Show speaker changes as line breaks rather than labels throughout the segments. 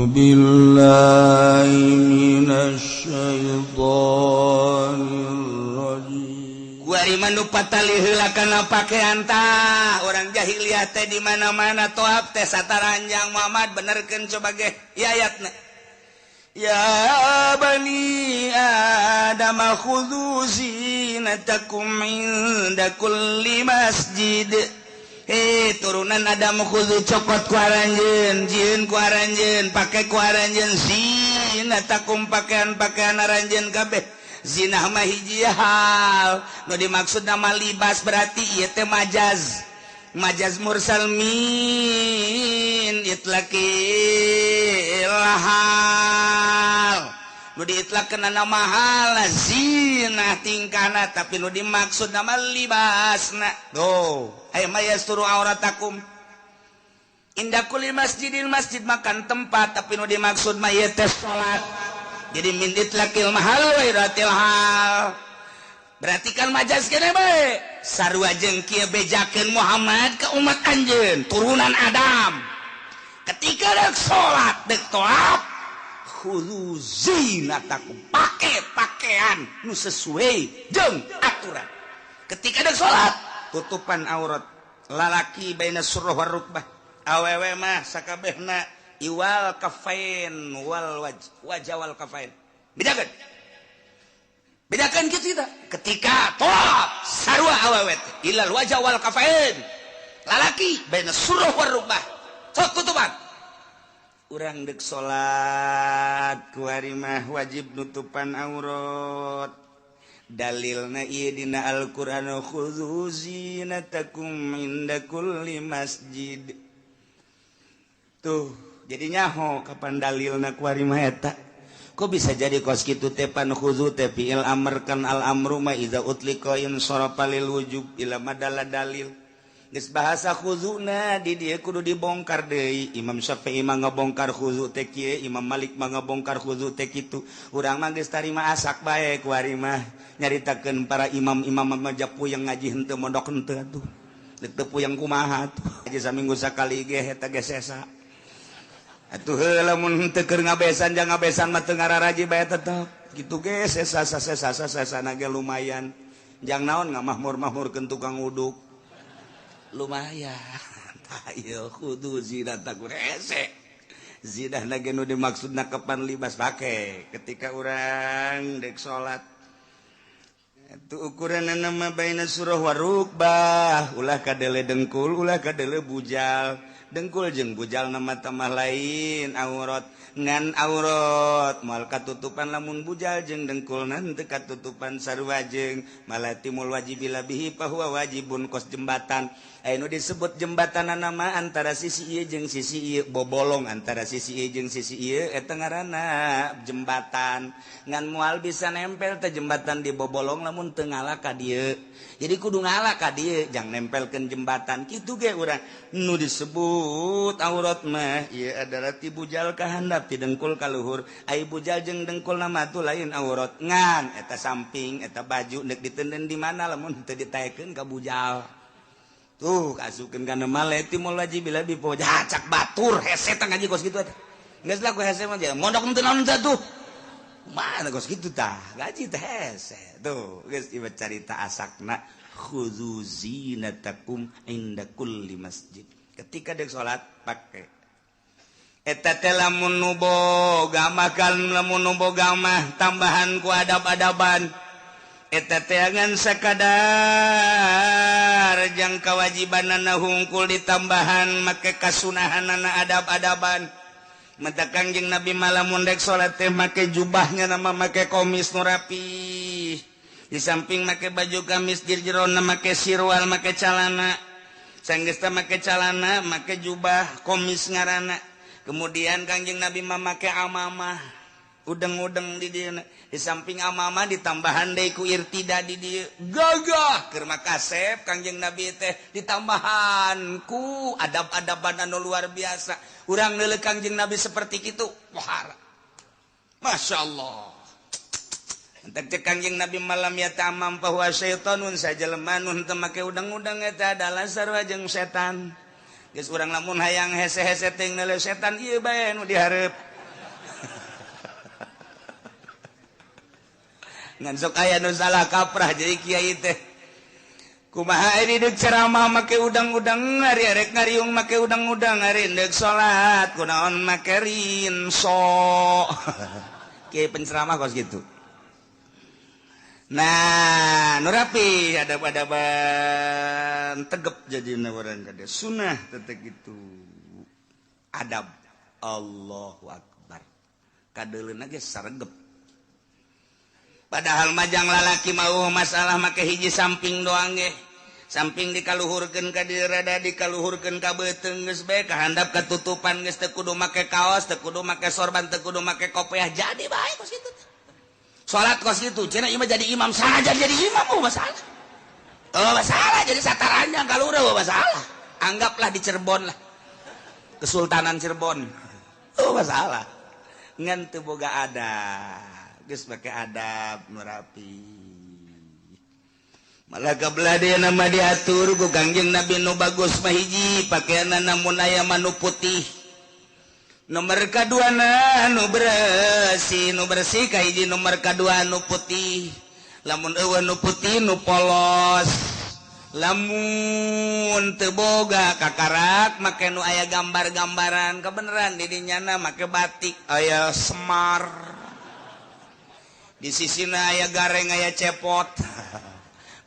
بالله من الشيطان الرجيم.
Kuari mah nu patali heula kana pakaian tah. Orang jahiliyah teh di mana-mana toab teh sataranjang. Muhammad, benerkeun coba ge ieu ayatna. Ya bani Adam khudhu zinatakum inda kulli masjid. Hei turunan Adam, khudhu cokot ku aranjeun, jieun ku aranjeun, pake ku aranjeun, zinatakum pakaian-pakaian aranjeun kabeh. Zinah mah hiji hal, nu dimaksud nama libas, berarti ieu teh majaz, majaz mursal min itlaqil hal. Nu diitlaqkeun nama hal zinah tingkahna, tapi nu dimaksud nama libasna. Tuh, aya ma yasturu auratakum inda kulli masjidin, masjid makan tempat, tapi nu dimaksud mah ieu teh salat. Jadi min itlaqil mahal wa iradatil hal, berarti kan majaz kene bae. Sarua jeung kieu, bejakeun Muhammad ke umat anjeun turunan Adam, ketika dek salat, dek toab, khudzu zinatakum, pake pakaian nu sesuai jeung aturan. Ketika dek salat, tutupan aurat lalaki baina surah war rukbah, awewe mah sakabehna iwal kafain wal waj, wajah wal kafain. Bedakan, bedakan gitu kita. Ketika toab sarua awewe ilal wajah wal kafain, lalaki baina surah war rukbah, sok tutupan. Urang dek salat kuari mah wajib nutupan aurat. Dalilna ieu dina Al-Qur'an, khudzu zinatakum inda kulli masjid. Tuh, jadi nyaho kapan dalilna kuari mah eta. Kok bisa jadi kos kitu teh? Pan khudzu teh fi'il amr kan, al amru ma idza utliqa in sarafa lil wujub ila madala dalil. Geus bahasa khuzuna di dieu kudu dibongkar deui. Imam Syafi'i mah ngabongkar khuzu teh kieu, Imam Malik mah ngabongkar khuzu teh kitu. Urang mah geus tarima asak bae kuari mah. Nyaritakeun para imam-imam mah puyeng ngaji henteu, mondok henteu atuh. Deuk teu puyeng kumaha atuh. Aja saminggu sakali ge eta ge sesa. Atuh heuh, lamun henteu keur ngabesan, jang ngabesan mah teu ngararaji bae tetep. Kitu ge sesa sesa sesa ge lumayan. Jang naon ngamahmur-mahmurkeun tukang uduk. Lumayan. Ayo khudzu zinatakum hese. Zinah lagi nu dimaksud kapan libas pake ketika orang dek salat itu ukuran nama baina surah warukbah, ulah kadele dengkul, ulah kadele bujal. Dengkul jeung bujal nama tamah lain aurat, ngan aurat moal katutupan lamun bujal jeung dengkul nanti katutupan. Sarua jeung ma la yatimmul wajib illa bihi fahuwa wajibun, kos jembatan. Anu disebut jembatan nama antara sisi ieu jeung sisi ieu, bobolong antara sisi ieu jeung sisi ieu, eta ngaranna jembatan. Ngan moal bisa nempel teh jembatan di bobolong lamun teu ngala ka dieu. Jadi kudu ngala ka dieu jang nempelkeun jembatan. Kitu ge urang, nu disebut aurat mah ieu adalah ti bujal ka handap, ti dengkul ka luhur. Ai bujal jeung dengkul nama tuh lain aurat, ngan eta samping eta baju nek ditenden di mana lamun teu ditaekeun ka bujal. Tuh, kasupkeun kana ma la yatimmul wajib illa bihi. Cak batur hese tah ngaji kos kitu eta. Geus lah ku hese mah, mondok teu naon tuh. Mana kos kitu tah ngaji teh hese. Tuh, geus ieu carita asakna khudzu zinatakum inda kulli masjid. Ketika dek salat pake eta teh. Lamun nu boga mah kan, lamun nu boga mah tambahan ku adab-adaban eta teh, ngan sakadar jang kewajibanana hungkul ditambahan make kasunahanana adab-adaban. Mata Kangjeng Nabi lamun dek salat teh make jubahnya nama make komis nu rapi. Di samping make baju gamis, jerona make sirwal, make calana. Sanggesta make calana, make jubah komis ngarana. Kemudian Kangjeng Nabi mah make amamah, udeng-udeng di dieu. Di samping amamah ditambahan deui ku irtida di dieu. Gagah keur kasep Kangjeng Nabi teh, ditambahan ku adab-adaban anu luar biasa. Urang neuleuh Kangjeng Nabi seperti kitu, wah, Masya Allah. Entek cek Kangjeng Nabi, man lam yata'ammam fahuwa syaitanun, sajelema nu teu make udeng-udeng eta adalah sarua jeung setan. Geus, urang lamun hayang hese-hese teh neuleuh setan, ieu bae nu dihareup. Ngan sok aya nu salah kaprah jadi kiai teh. Kumaha ari deuk ceramah make udang-udang, ari arek ngariung make udang-udang, ari deuk salat kunaon make rinso. Kiai penceramah kos gitu. Nah, nu rapi adab-adaban tegep jadina urang kade sunah tetep gitu. Adab Allahu Akbar. Kadeuleuna ge saregep. Padahal majang lalaki mau masalah make hiji samping doang ge. Samping dikaluhurkeun ka dieu rada dikaluhurkeun ka beuteung geus bae kahandap katutupan geus teu kudu make kaos, teu kudu make sorban, teu kudu make kopiah jadi bae kos kitu. Salat kos kitu cenah ieu mah jadi imam saja jadi imam oh masalah. Oh masalah jadi sataranjang kalura oh masalah. Anggaplah di Cirebon lah. Kesultanan Cirebon. Oh masalah. Ngan teu boga adab. Geus make adab nu rapi. Malah kabelah dia nama diatur ku Kangjeng Nabi nu bagus mah hiji pakaianna mun aya mah nu putih. Nomor kaduana nu bersih, nu bersih kahiji nomor kadua nu putih. Lamun eueuh nu putih nu polos. Lamun teu boga kakarak make nu aya gambar-gambaran kebeneran di dinyana make batik aya Semar. Di sisina aya gareng aya cepot.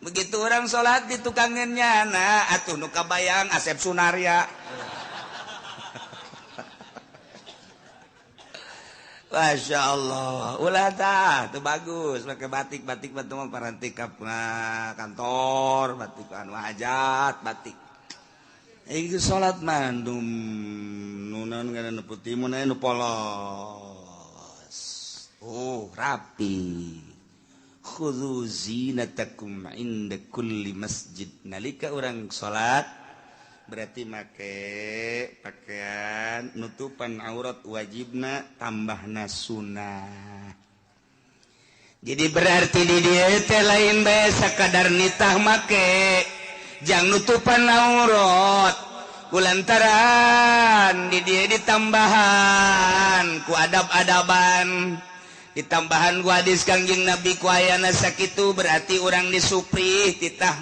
Begitu orang sholat di tukangan nyana atuh nu kabayang Asep Sunarya. Masya Allah, ulah tah teu bagus make batik-batik batu mah paranti ka kantor, batik anu hajat, batik. Ieu salat mah nu naon ngaranna putih mun aya nu polos. Oh, rapi. Khudhu zinatakum inda kulli masjid. Nalika orang salat berarti make pakaian nutupan aurat wajibna tambahna sunnah. Jadi berarti di dieu teh lain bae sakadar nitah make jang nutupan aurat kulantaran di dieu ditambahan ku adab-adaban. Ditambahan ku hadis Kangjeng Nabi ku ayana sakitu berarti urang disuprih titah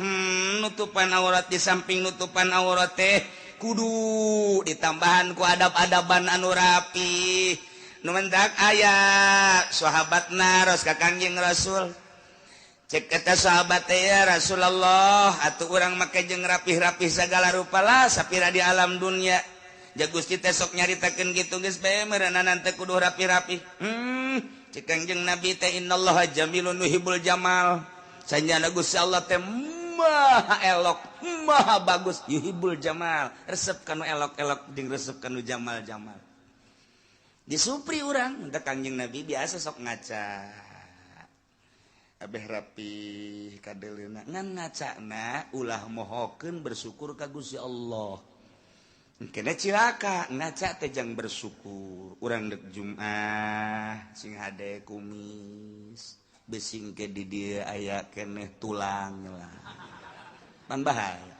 nutupan aurat di samping nutupan aurat teh kudu ditambahan ku adab-adaban anu rapi. Nu mentak aya sahabat naros ka Kangjeng Rasul. Cek eta sahabat teh ya Rasulullah atuh urang make jeung rapih-rapih sagala rupa lah sapira di alam dunia. Ja Gusti teh sok nyaritakeun kitu geus bae meureunana teh kudu rapi-rapi. Cek Kangjeng Nabi teh innallaha jamilun yuhibbul jamal. Sanjana Gusti Allah teh maha elok, maha bagus, yuhibbul jamal. Resep kanu elok-elok jeung resep kanu jamal-jamal. Disupri urang, teh Kangjeng Nabi biasa sok ngaca. Abeh rapi kadeuleuna ngan ngacana ulah mohokeun bersyukur ka Gusti Allah. Kena cilaka ngaca teh jang bersyukur. Urang dek Jumat sing hade kumis besing ke di dieu aya keneh tulang lah. Pan bahaya.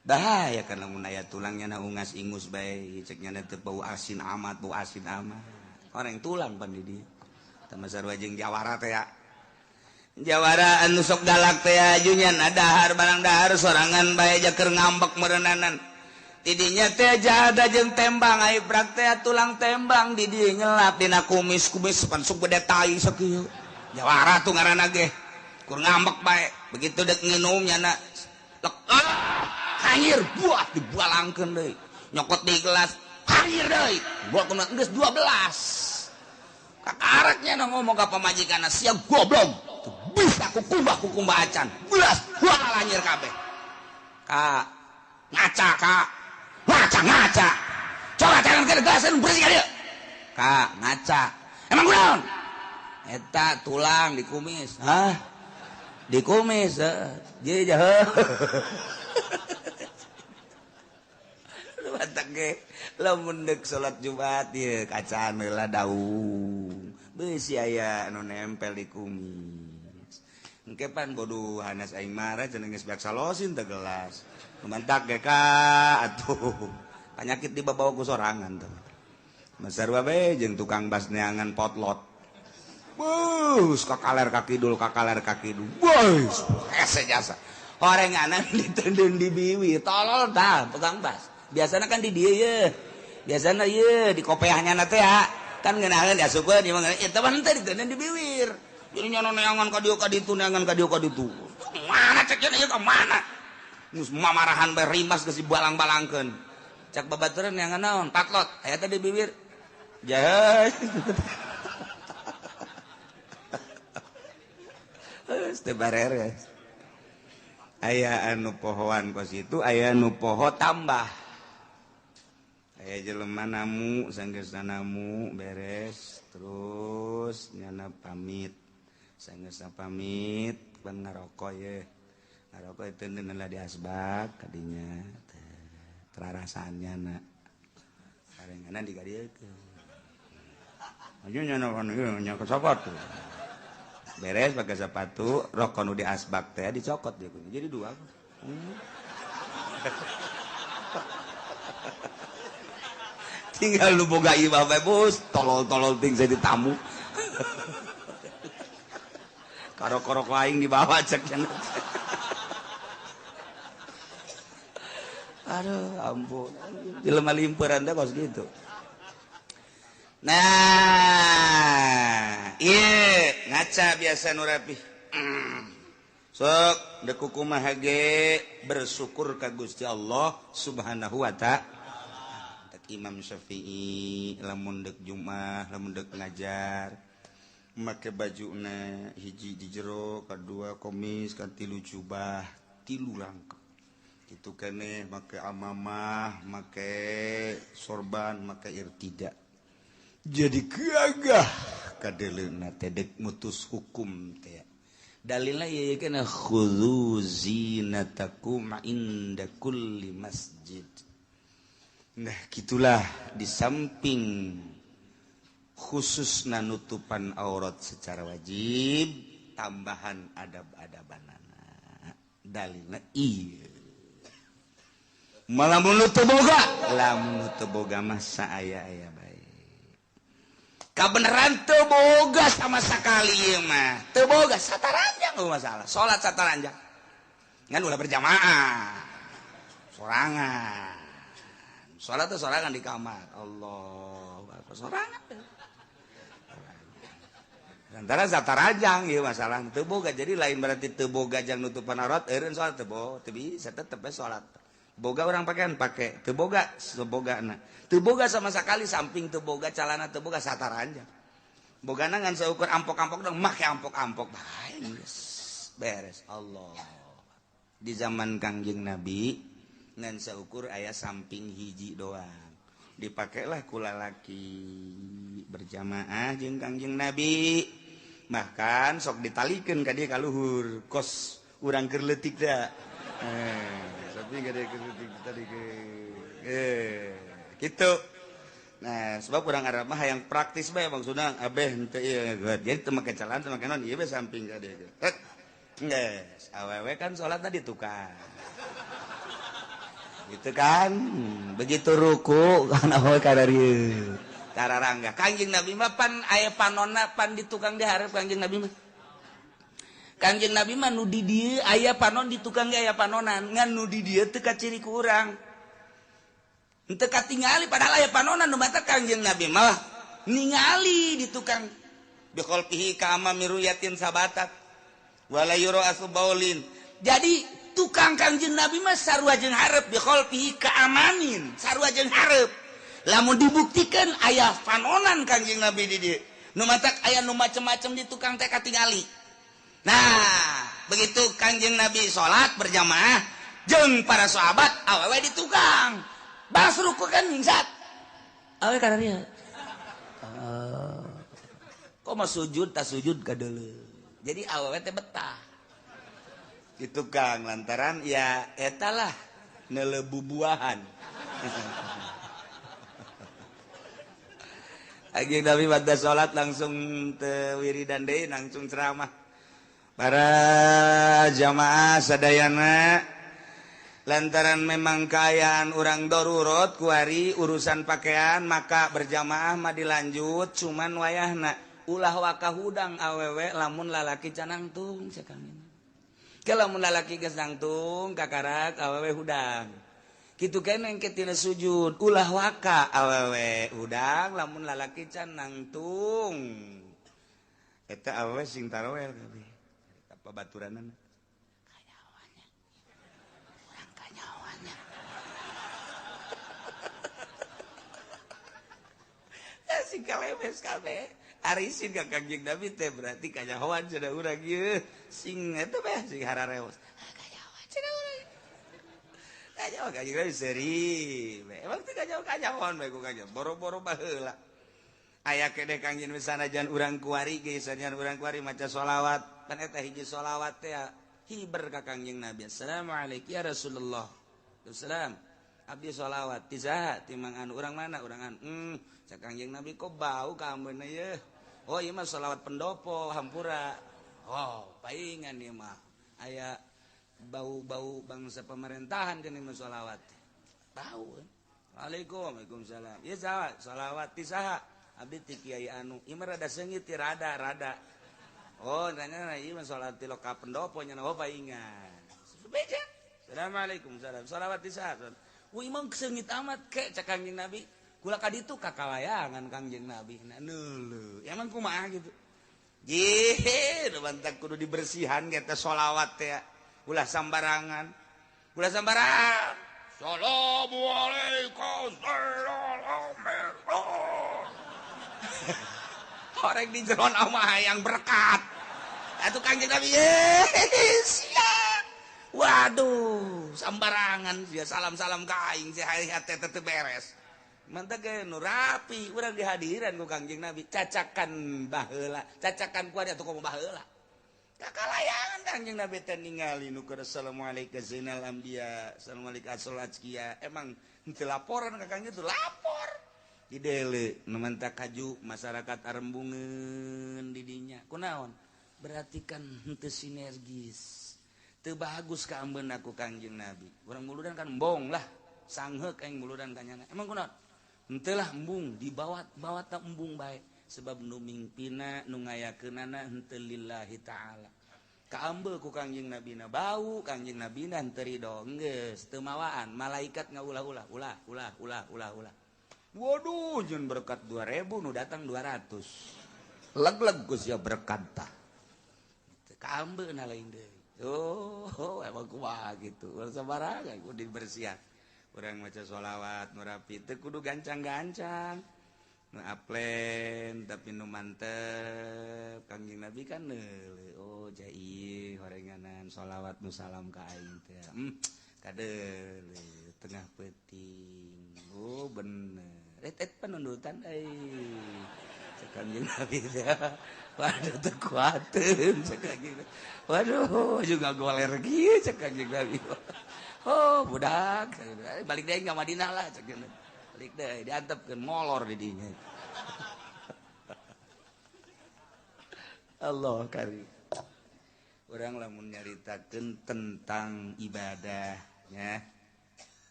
Bahaya kana mun aya tulangnya na ungas ingus bae cek nya teh bau asin amat, bau asin amat. Orang tulang pan di dieu. Tah sarua jeung jawara teh ya. Jawara anu sok galak teh ajunya dahar barang dahar sorangan bae jaker ngambek meureunnanan. Tidinya teh jada jeung tembang ai prak teh tulang tembang di dieu nyelap dina kumis-kumis pan sok gede tai sakieu. Jawara tuh ngaranna ge. Kur ngambek bae. Begitu dek nginum nyana lek hanyir buah dibualangkeun deui. Nyokot di gelas hanyir deui. Buah kumaha geus 12. Kakaraknya na ngomong ka pamajikanna sia goblok. Bisa kukumbah kukumbah acan. Belas buah hanyir kabeh. Kak ngaca kak. Ngaca ngaca coba jangan ke gelasan bersih kali kak ngaca emang kunaon eta tulang dikumis hah dikumis jadi jahe lu batak ge lamun deuk salat Jumat ieu kacaan heula daung beusi aya anu nempel di kumis engke pan bodoh hanas aing marah cenah geus beak salosin teh gelas mantak ge ka atuh penyakit dibawa ku sorangan tuh. Masarwa bae jeung tukang bas neangan potlot. Bus ka kaler ka kidul ka kaler ka kidul. Bus hese jasa. Horenganan diteundeun di biwi, tolol tah tukang bas. Biasana kan di dieu ye. Biasana ye di kopeahnya na teh ya. Kan ngeunaheun diasupkeun ieu mah eta mah henteu diteundeun di biwir. Jadi nyana neangan ka dieu ka ditu, neangan ka dieu ka ditu. Mana cek ieu ka mana? Geus mamarahan bae rimas geus dibalang-balangkeun. Cak babaturan neangan naon? Patlot aya teh di biwir. Jahe. Geus teu bareres. Aya anu pohoan kos itu, aya anu poho tambah. Aya jelema namu, sanggeusna namu beres, terus nyana pamit. Sanggeusna pamit, pan ngaroko ye. Ngaroko itu lah di asbak kadinya terarasaan nyana. Sarenganan dikadiekeun. Aja nyana kan ieu nya ka sapatu. Beres pakai sepatu, rokok nu di asbak teh dicokot dia punya. Jadi dua. Tinggal lu boga imah bae bos, tolol-tolol ting jadi tamu. Karok-karok aing dibawa cek cenah. Aduh, ampun. Jelema limpuran teh kos gitu. Nah, iya ngaca biasa nu rapih. Sok deuk kumaha ge bersyukur ka Gusti Allah Subhanahu wa ta'ala. Dek Imam Syafi'i lamun deuk Jumat, lamun deuk ngajar make bajuna hiji di jero, kadua komis, katilu jubah, tilu langkep. Kitu keneh make amamah, make sorban, make irtida. Jadi gagah kadeleuna teh dek mutus hukum teh. Dalilna ieu kana khudzu zinatakum inda kulli masjid. Nah, gitulah di samping khususna nutupan aurat secara wajib, tambahan adab-adabanana. Dalilna ieu. Malamun nu teu boga, lamun nu teu boga mah saaya-aya bae. Kabeneran teu boga sama sekali ieu mah. Teu boga sataranjang eueuh masalah. Salat sataranjang. Ngan ulah berjamaah. Sorangan. Salat teh sorangan di kamar. Allahu akbar sorangan. Antara sataranjang ieu masalah teu boga. Jadi lain berarti teu boga jang nutupan aurat eureun salat teu boga, teu bisa tetep we salat. Boga orang pakaian pake, teu boga sebogana. Teu boga sama sekali samping teu boga calana teu boga sataranjang. Bogana ngan saukur ampok-ampok dong make ampok-ampok bae geus beres. Allah. Di zaman Kangjeng Nabi ngan saukur aya samping hiji doang. Dipakailah ku lalaki berjamaah jeung Kangjeng Nabi. Bahkan sok ditalikeun ka dieu ka luhur kos urang keur leutik da. Tapi gak ada tadi ke gitu. Nah, sebab orang Arab mah yang praktis bae maksudna abeh henteu ieu jadi teu make celana teu make naon ieu bae samping ka dieu. Geus, awewe kan salatna di tukang. Gitu kan? Begitu ruku kan awewe ka dieu. Tararangga. Kangjeng Nabi mah pan aya panonna pan di tukang dihareup Kangjeng Nabi mah. Kangjeng Nabi mah nu di dieu aya panon di tukang ge aya panonan ngan nu di dieu teu kaciri ku urang. Henteu katingali padahal aya panonan nu mata Kangjeng Nabi mah ningali di tukang bi khalqihi ka amami ruyatin sabatat wala yura asbaulin. Jadi tukang Kangjeng Nabi mah sarua jeung hareup bi khalqihi ka amamin sarua jeung hareup. Lamun dibuktikan aya panonan Kangjeng Nabi di dieu nu matak aya nu macem-macem di tukang teh katingali. Nah, begitu Kangjeng Nabi salat berjamaah jeung para sahabat awewe di tukang. Bas ruku kan mingsat. Awewe kana dieu. Kok mah sujud ta sujud ka deuleu. Jadi awewe teh betah. Di tukang lantaran ya eta lah neuleuh bubuahan. Kangjeng Nabi pada salat langsung teu wiridan deui langsung ceramah. Para jamaah sadayana lantaran memang kaayaan urang darurat kuari urusan pakaian maka berjamaah mah dilanjut cuman wayahna Ulah waka hudang awewe lamun lalaki canangtung cek Kangjeng. Ke lamun lalaki geus nangtung kakarak awewe hudang. Kitu keneh engke tina sujud ulah waka awewe hudang lamun lalaki canangtung. Eta awewe sing tarawel kabeh. Eta pabaturanana. Kanyawannya. Urang kanyawannya. Sing kalebes kabeh. Arisin ka Kangjeng Nabi teh berarti kanyahoan cenah urang ieu. Sing eta beh sing harareos. Kanyahoan cenah urang. Kanyahoan Kangjeng Nabi seuri. Emang teh kanyahoan bae ku Kangjeng. Boro-boro baheula. Aya keneh Kangjeng sanajan urang kuari ge sanajan urang kuari maca sholawat. Pan eta hiji sholawat teh hiber ka Kangjeng Nabi. Assalamualaikum ya Rasulullah. Assalam. Abdi sholawat ti saha ti mang anu urang mana urang anu. Cak Kangjeng Nabi kok bau ka ambeuna ye. Oh ieu mah sholawat pendopo hampura. Oh paingan ieu mah aya bau-bau bangsa pemerintahan geuning mah sholawat. Bau. Waalaikum waalaikumsalam. Ieu saha sholawat ti saha? Abdi ti kiai anu. Ieu mah rada seungit ti rada-rada. Oh nanya ieu mah sholawat ti loka pendopo nya oh paingan. Beja. Assalamualaikum salam. Sholawat ti saha? Wih emang seungit amat ke cak Kangjeng Nabi. Kula ka ditu kakalayangan Kangjeng Nabi. Nah neuleuh. Emang kumaha gitu. Jih, nu bantak kudu dibersihan ge teh sholawat teh. Ulah sambarangan. Ulah sambarangan. Assalamualaikum. Horeng di jero mah hayang berkat. Atuh Kangjeng Nabi siap. Waduh, sambarangan dia salam-salam ka aing si hati teu beres. Mantap ge nu rapi, urang dihadiran ku Kangjeng Nabi, cacakan baheula, cacakan ku atuh komo baheula. Kakalayangan Kangjeng Nabi teh ningali nu keur assalamualaikum zainal anbiya, assalamualaikum asal azkiya. Emang henteu laporan ka Kangjeng teu lapor. Didele nu mantak kaju masyarakat arembungeun di dinya. Kunaon? Berarti kan henteu sinergis. Teu bagus ka ambeuna ku Kangjeng Nabi. Urang muludan kan embong lah, sangheuk aing muludan ka nyana. Emang kunaon? Henteu lah embung, dibawa-bawa ta embung bae. Sebab nu mingpina nu ngayakeunana henteu lillahi ta'ala. Kaambe ku Kangjeng Nabi na bau, Kangjeng Nabi na henteu ridho. Geus teu mawaan, malaikat ngaulah-ulah, ulah ulah ulah ulah ulah. Waduh, jeung berkat 2000 nu datang 200. Leg-leg ku sia berkat tah. Kaambe na lain deui. Oh, emang kumaha gitu. Urang sabarangan kudu dibersihan. Urang maca sholawat nu rapi teu kudu gancang-gancang. Nu aplen tapi nu mantep. Kangjeng Nabi kan neuleuh. Oh, jai horenganan sholawat nu salam ka aing teh. Kadeuleuh tengah peuting. Oh, bener. Et penundutan euy. Cek Kangjeng Nabi teh. Waduh teu kuateun cek Kangjeng. Waduh juga goler kieu cek Kangjeng Nabi. Oh budak balik deui ka Madinah lah cek Kangjeng. Balik deui diantepkeun molor di dinya. Allah karim. Urang lamun nyaritakeun tentang ibadah nya.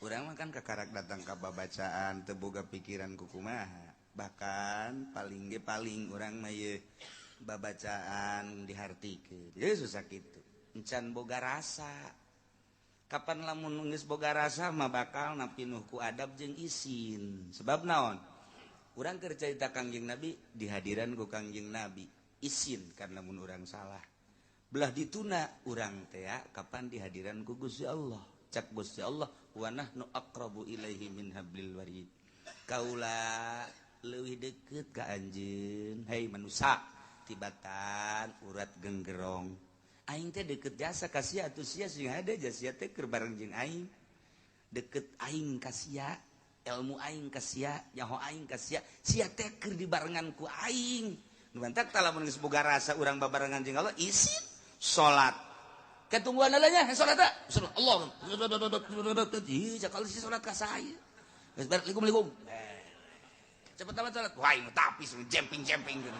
Urang mah kan kakarak datang ka babacaan teu boga pikiran kukumaha. Bahkan paling ge paling urang mah ye babacaan dihartikeun. Ye susah kitu. Encan boga rasa. Kapan lamun geus boga rasa mah bakal napinuh ku adab jeung isin. Sebab naon? Urang keur carita Kangjeng Nabi dihadiran ku Kangjeng Nabi. Isin karena mun urang salah. Belah dituna urang teh kapan dihadiran ku Gusti Allah. Cak Gusti Allah wa nahnu aqrabu ilaihi min hablil warid. Kaula leuwih deket ka anjeun hei manusa tibatan urat genggerong aing teh deket jasa ka sia atuh sia sing hade sia teh keur bareng jeung aing deket aing ka sia ilmu aing ka sia nyaho aing ka sia sia teh keur dibarengan ku aing nu mantak tah lamun geus boga rasa urang babarengan jeung Allah isin salat ketungguan nya salat teh Allah ieu cakal si salat ka saya geus bar likum-likum cepet amat salat. Wah, ini tapi jemping-jemping gitu.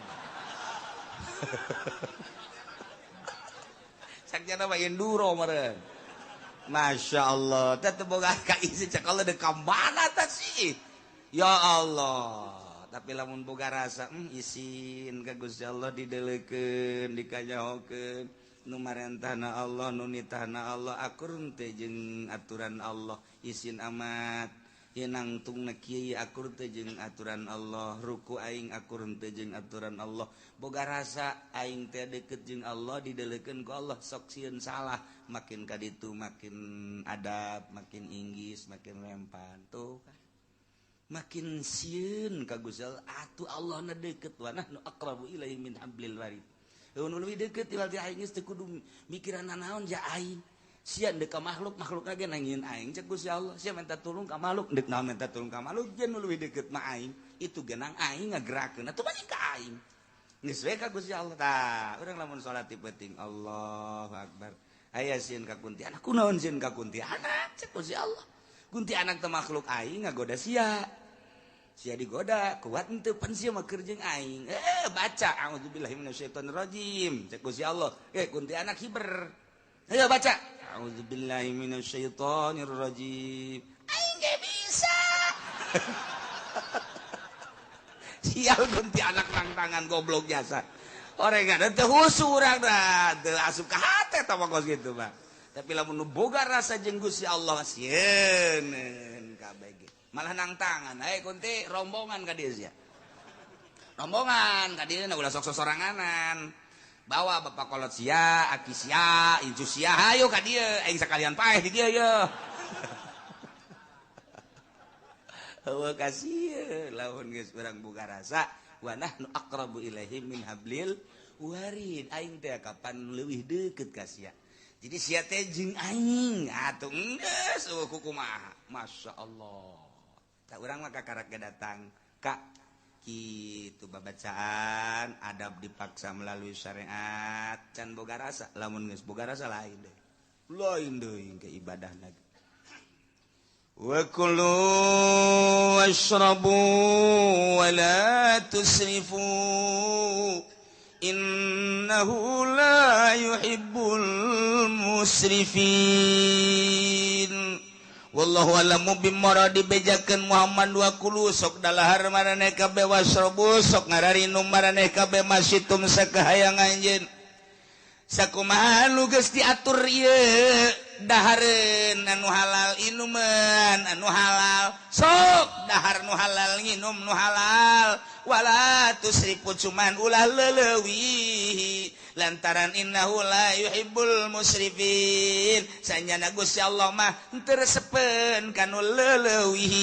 Sakjana mah enduro meureun. Masya Allah, teh teu boga ka isi cek Allah deuk ka mana tah sih? Ya Allah. Tapi lamun boga rasa isin ka Gusti Allah dideleukeun dikanyahokeun nu marentahna Allah nu nitahna Allah akur teh jeung aturan Allah isin amat. Ye nangtungna kieu akur teh jeung aturan Allah, ruku aing akur teh jeung aturan Allah. Boga rasa aing teh deket jeung Allah dideleukeun ku Allah sok sieun salah, makin ka ditu makin adab, makin inggis, makin rempan tuh kan. Makin sieun ka Gusti Allah atuh Allah na deket wa nahnu aqrabu ilaihi min hablil warid. Nu leuwih deket ti aing geus teu kudu mikiran naon ja aing. Sia deuk ka makhluk, makhluk lagi nangin aing cek Gusti Allah. Sia minta tulung ka makhluk, deuk naon minta tulung ka makhluk, jeung nu leuwih deukeut mah aing. Itu genang aing ngagerakeun atuh banyak ka aing. Geus we ka Gusti Allah tah. Urang lamun salat ti peuting Allahu Akbar. Aya sieun ka kuntianak, kunaon sieun ka kuntianak cek Gusti Allah. Kuntianak teh makhluk aing ngagoda sia. Sia digoda, kuat henteu pan sia mah keur jeung aing. Baca auzubillahi minasyaitonirrajim cek Gusti Allah. Kuntianak hiber. Ayo baca. A'udzubillahi minasyaitonirrajim. Aing ge bisa. Sial kuntianak nang tangan goblok jasa. Orang ada teu husu urang dah, teu asup ka hate tah mah kos kitu mah. Tapi lamun nu boga rasa jeung Gusti Allah sieun kabeh ge. Malah nang tangan, hey kunti rombongan ka dieu sia. Rombongan ka dieu ulah sok sosoranganan. Bawa bapak kolot sia, aki sia, incu sia, hayo ka dieu, aing sakalian paeh di dieu ye. Heueuh kasieun lamun geus urang boga rasa wa nahnu aqrabu ilaihi min hablil warid. Aing teh kapan leuwih deukeut ka sia. Jadi sia teh jeung aing atuh geus eueuh kumaha. Masyaallah. Tah urang mah kakarak ge datang ka kitu babacaan adab dipaksa melalui syariat can boga rasa lamun geus boga rasa lain deui lain deui ke ibadah lagi. Wa kulu washrabu wa la tusrifu innahu la yuhibbul musrifin. Wallahu alamu bimara dibejakeun Muhammad wa kulu sok dalahar maraneh kabeh wasrobu sok ngararinum maraneh kabeh masitum sakahayang anjeun. Sakumaha nu geus diatur ieu dahareun anu halal inuman anu halal sok dahar nu halal nginum nu halal wala tusrifu cuman ulah leuwih lantaran innahu la yuhibbul musrifin sanyana Gusti Allah mah teu resepeun kanu leuwih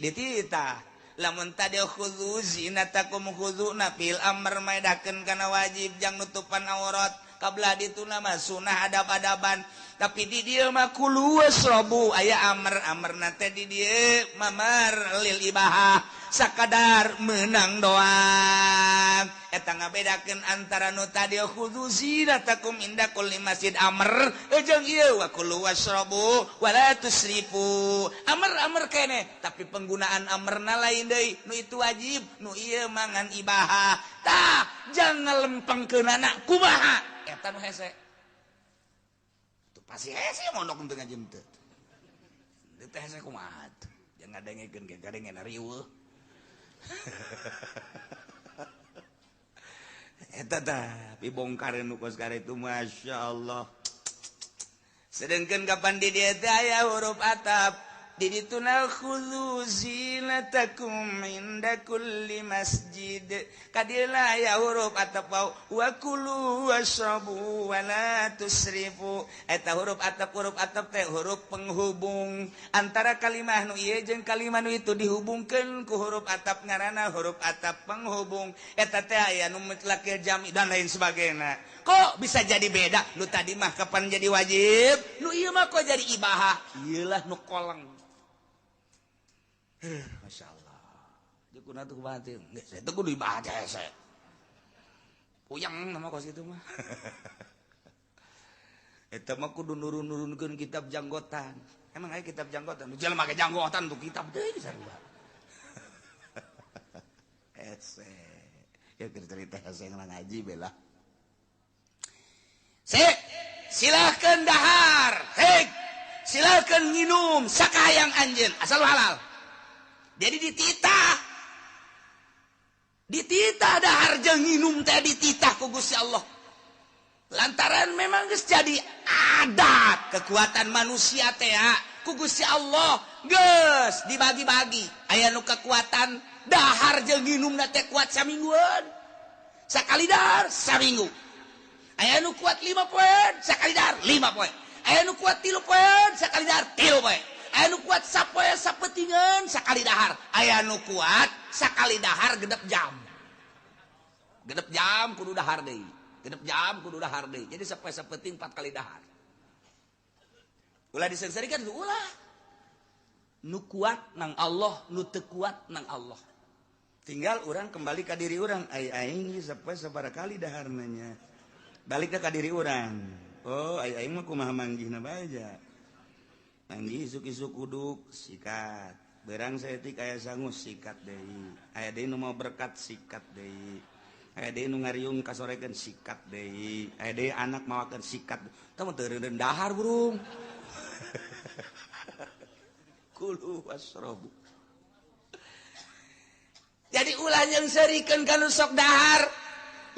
dititah. Lamun tadi khudzu zinatakum khudzu fil amr maedakeun kana wajib jang nutupan aurat kablah dituna mah sunah adab-adaban tapi di dieu mah kulu wasrabu aya amr amrna teh di dieu mamar lil ibahah sakadar menang doang eta ngabedakeun antara nu tadi khudzu zinatakum inda kulli masjid amr jeung ieu wa kulu wasrabu wala tusrifu amr amr kene tapi penggunaan amrna lain deui nu itu wajib nu ieu mangan ibahah tah jangan lempengkeunana kumaha eta nu hese tuh pasti hese mondok teu ngaji teu teu hese kumaha tuh jangan ngadengekeun ge gadengen riweuh eta tah dibongkareun nu kos itu masyaallah. Sedengkeun kapan di dieu teh aya huruf atap di dituna khudzu zinatakum inda kulli masjid kadila aya huruf atap wa kulu wasrabu wa la tusrifu eta huruf atap teh huruf penghubung antara kalimah nu ieu jeung kalimah nu itu dihubungkeun ku huruf atap ngaranna huruf atap penghubung eta teh aya nu mutlakil jami dan lain sebagainya. Kok bisa jadi beda? Nu tadi mah kapan jadi wajib, nu ieu mah kok jadi ibahah. Ieulah nu koleng. Masya Allah. Dia kuna tuh kumaha teh? Geus eta kudu ibahah hese. Puyeng nama kos kitu mah. Eta mah kudu nurun-nurunkeun kitab janggotan. Emang aya kitab janggotan? Nu jelema make janggotan tuh kitab deui sarua. Hese. Ya keur cerita hese ngaji bela. Sik, silakan dahar, hei, silakan minum sakahayang anjeun asal halal. Jadi dititah Dititah dahar jeung nginum teh dititah ku Gusti Allah. Lantaran memang geus jadi adat kekuatan manusia teh ku Gusti Allah geus dibagi-bagi. Aya nu kekuatan dahar jeung nginumna teh kuat samingguan. Sakali dahar saminggu. Aya nu kuat 5 poe, sakali dahar 5 poe. Aya nu kuat 3 poe, sakali dahar 3 poe. Aya nu kuat sapoe sapetingan sakali dahar. Aya nu kuat sakali dahar genep jam. Genep jam kudu dahar deui. Genep jam kudu dahar deui. Jadi sapoe sapeting 4 kali dahar. Ulah disengsarikan ulah. Nu kuat nang Allah, nu teu kuat nang Allah.
Tinggal orang kembali ka diri orang, ai aing sapoe sabaraha kali daharna. Balik ka diri orang. Oh, ai aing mah kumaha manggihna bae ja. Manggih isuk-isuk kuduk sikat. Berang saeutik aya sangu sikat deui. Aya deui nu mau berkat sikat deui. Aya deui nu ngariung kasorekeun sikat deui. Aya deui anak mawakeun sikat. Tah mah teu reundeun dahar burung. Kulu wasrobu.
Jadi ulah yang serikeun ka nu sok dahar.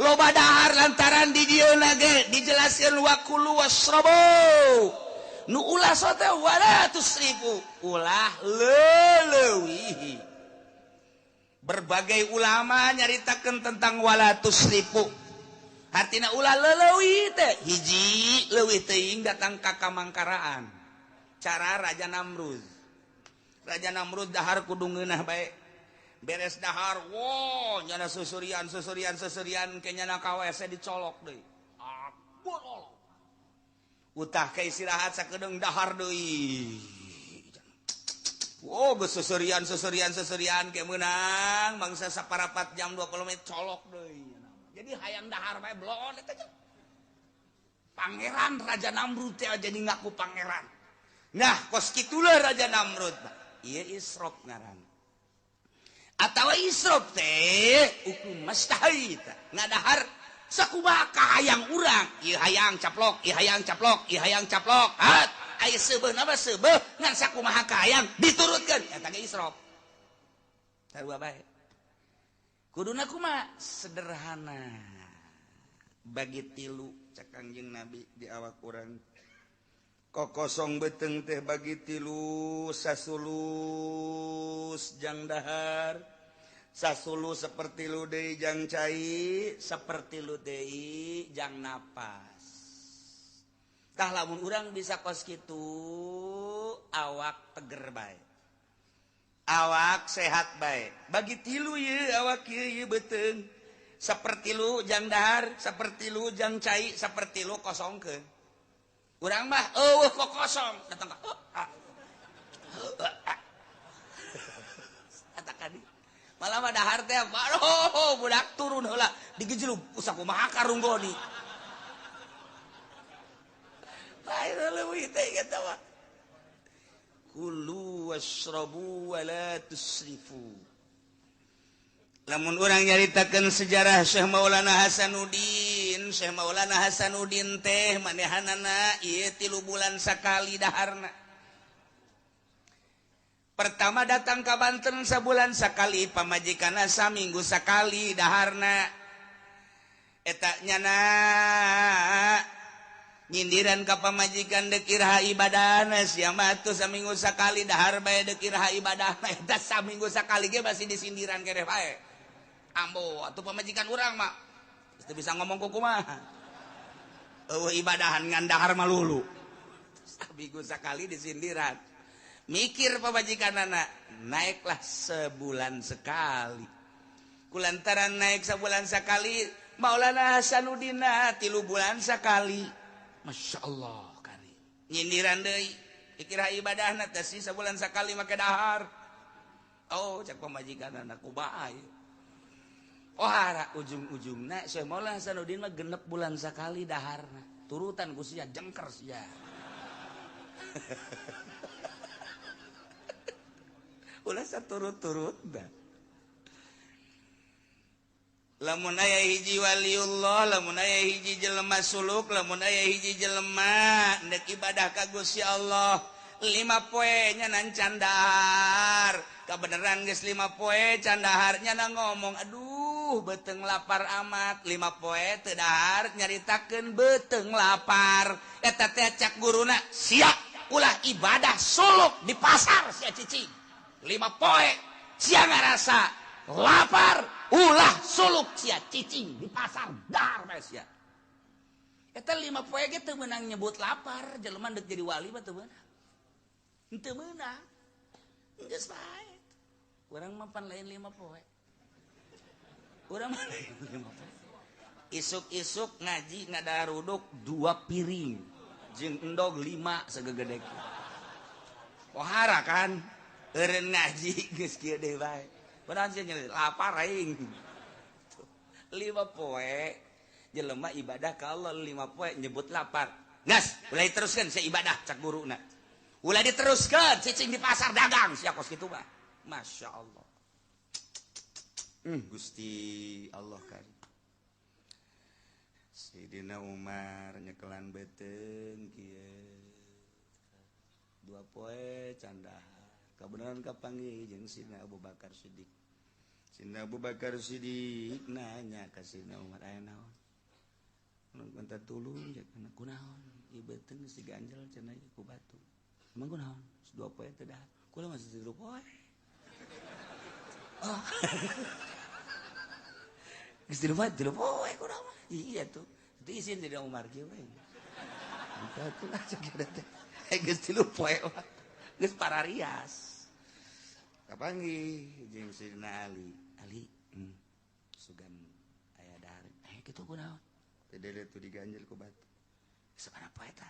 Loba dahar lantaran di dieu ge dijelaskeun wa kulu wasrobu. Nu ulah sote wala tusrifu, ulah leulewihi. Berbagai ulama nyaritakeun tentang wala tusrifu. Hartina ulah leulewi teh hiji leuwih teuing datang ka kamangkaraan. Cara Raja Namrud. Raja Namrud dahar kudu ngeunah bae. Beres dahar, wo nyana susurian susurian susurian ke nyana ka WC dicolok deui. Abolol. Utah ke istirahat sakedeung dahar deui. Oh, geus susurian susurian susurian ke meunang mangsa saparapat jam 20 menit colok deui. Jadi hayang dahar bae bloon eta teh. Pangeran Raja Namrud teh jadi ngaku pangeran. Nah, kos kitulah Raja Namrud. Ieu israf ngaran. Atawa israf teh hukum mastahaita ngadahar sakumaha kahayang urang, ieu hayang caplok, ieu hayang caplok, ieu hayang caplok. Hat, aya seubeuh mah seubeuh ngan sakumaha kahayang diturutkeun eta ge israf. Sarua bae. Kuduna kumaha? Sederhana.
Bagi tilu cek Kangjeng Nabi di awak urang. Kokosong beteng teh bagi tilu sasulus jang dahar, sasulu seperti lu deui jang cai,
seperti lu deui jang napas. Tah lamun urang bisa kos kitu awak teger bae.
Awak sehat bae. Bagi tilu ye awak ye ye beteng.
Seperti lu jang dahar, seperti lu jang cai, seperti lu kosongkeun. Urang mah eueuh kok kosong datang ka eta kadi malah mah dahar teh aduh budak turun heula digejlug sakumaha karunggoni bae leuwih teh eta mah
kulu wasrabu wa la tusrifu. Lamun urang nyaritakeun sejarah Syekh Maulana Hasanuddin, Syekh Maulana Hasanuddin teh manehanana ieu 3 bulan sakali daharna. Pertama datang ka Banten sabulan sakali, pamajikanna saminggu sakali daharna. Eta nyana nyindiran ka pamajikan deuk iraha ibadahna sia mah atuh saminggu sakali dahar bae deuk iraha ibadahna eta saminggu sakali ge masih disindiran keneh bae. Ambo atuh pamajikan urang mah geus teu bisa ngomong kumaha. Eueuh ibadahan ngan dahar mah lulu. Saminggu sakali disindiran. Mikir pamajikanana naiklah sebulan sekali. Kulantaran naik sebulan sekali Maulana Hasanuddin 3 bulan sekali. Masya Allah kari nyindiran deui dikira ibadahna teh sih sabulan sakali make dahar. Oh cek pamajikanana kumaha ieu. Oh hara ujung-ujungna Syekh Maulana Hasanuddin mah 6 bulan sakali daharna. Turutan ku sia jengker sia. Ulah saturut-turut dah. Lamun aya hiji waliullah, lamun aya hiji jelema suluk, lamun aya hiji jelema ndek ibadah ka Gusti Allah 5 poe nya nan candahar. Kabeneran geus 5 poe candaharnya na ngomong, aduh Aduh beteng lapar amat 5 poe teu dahar nyaritakeun beteng lapar eta teh cak guruna sia ulah ibadah suluk di pasar sia cicing 5 poe sia ngarasa lapar ulah suluk sia cicing di pasar dahar bae sia. Eta 5 poe ge teu meunang nyebut lapar, jelema deuk jadi wali mah teu meunang. Teu meunang. Geus bae. Urang mah pan lain 5 poe. Urang mah lain 5 poe. Isuk-isuk ngaji ngadaruduk 2 piring jeung endog 5 sagegede. Pohara kan eureun ngaji geus kieu deui bae. Padahal sia lapar aing. 5 poe jelema ibadah ka Allah 5 poe nyebut lapar. Gas, ulah diteruskeun sia ibadah cak guruna. Ulah diteruskeun cicing di pasar dagang sia kos kitu mah. Masya Allah. Gusti Allah karim. Sayyidina Umar nyekelan beuteung kieu. 2 poe candahar. Kabeneran kapanggih jeung Sayyidina Abu Bakar Siddiq. Sayyidina Abu Bakar Siddiq nanya ka Sayyidina Umar aya naon? Minta tulung ya kunaon ieu beuteung geus diganjel cenah ku batu. Emang kunaon? 2 poe teu dahar. Kula masih 3 poe. Oh. Geus 3 poe kunaon mah. Iya tuh. Itu isin jadi Umar kieu we. Minta tulung cek teh. Geus 3 poe mah. Geus pararias. Kapanggih jeung Sayyidina Ali. Ali, sugan aya dahar. Kitu kunaon? Dede tuh diganjel ku batu. Sabaraha poe eta?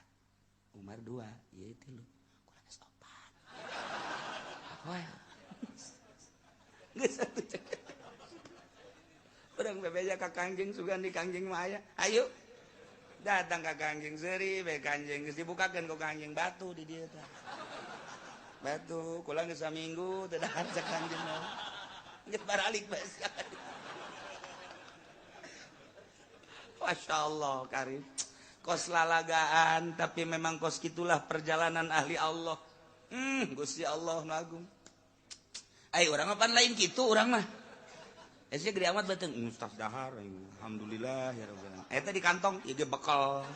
Umar 2, ieu 3. Kula geus 4. Poe. Geus atuh cek. Urang bebeja ka Kangjeng sugan di Kangjeng mah aya. Ayo. Datang ka Kangjeng seuri bae Kangjeng geus dibukakeun ku Kangjeng batu di dieu tah. Batu kula geus saminggu teu dahar cak Kangjeng mah. Geus baralik bae. Masya Allah karim. Kos lalagaan tapi memang kos gitulah perjalanan ahli Allah. Gusti Allah nu agung. Ai urang mah pan lain kitu urang mah. Sia gede amat beuteung ustaz dahar alhamdulillah ya rabbil alamin. Eta di kantong ieu ge bekal.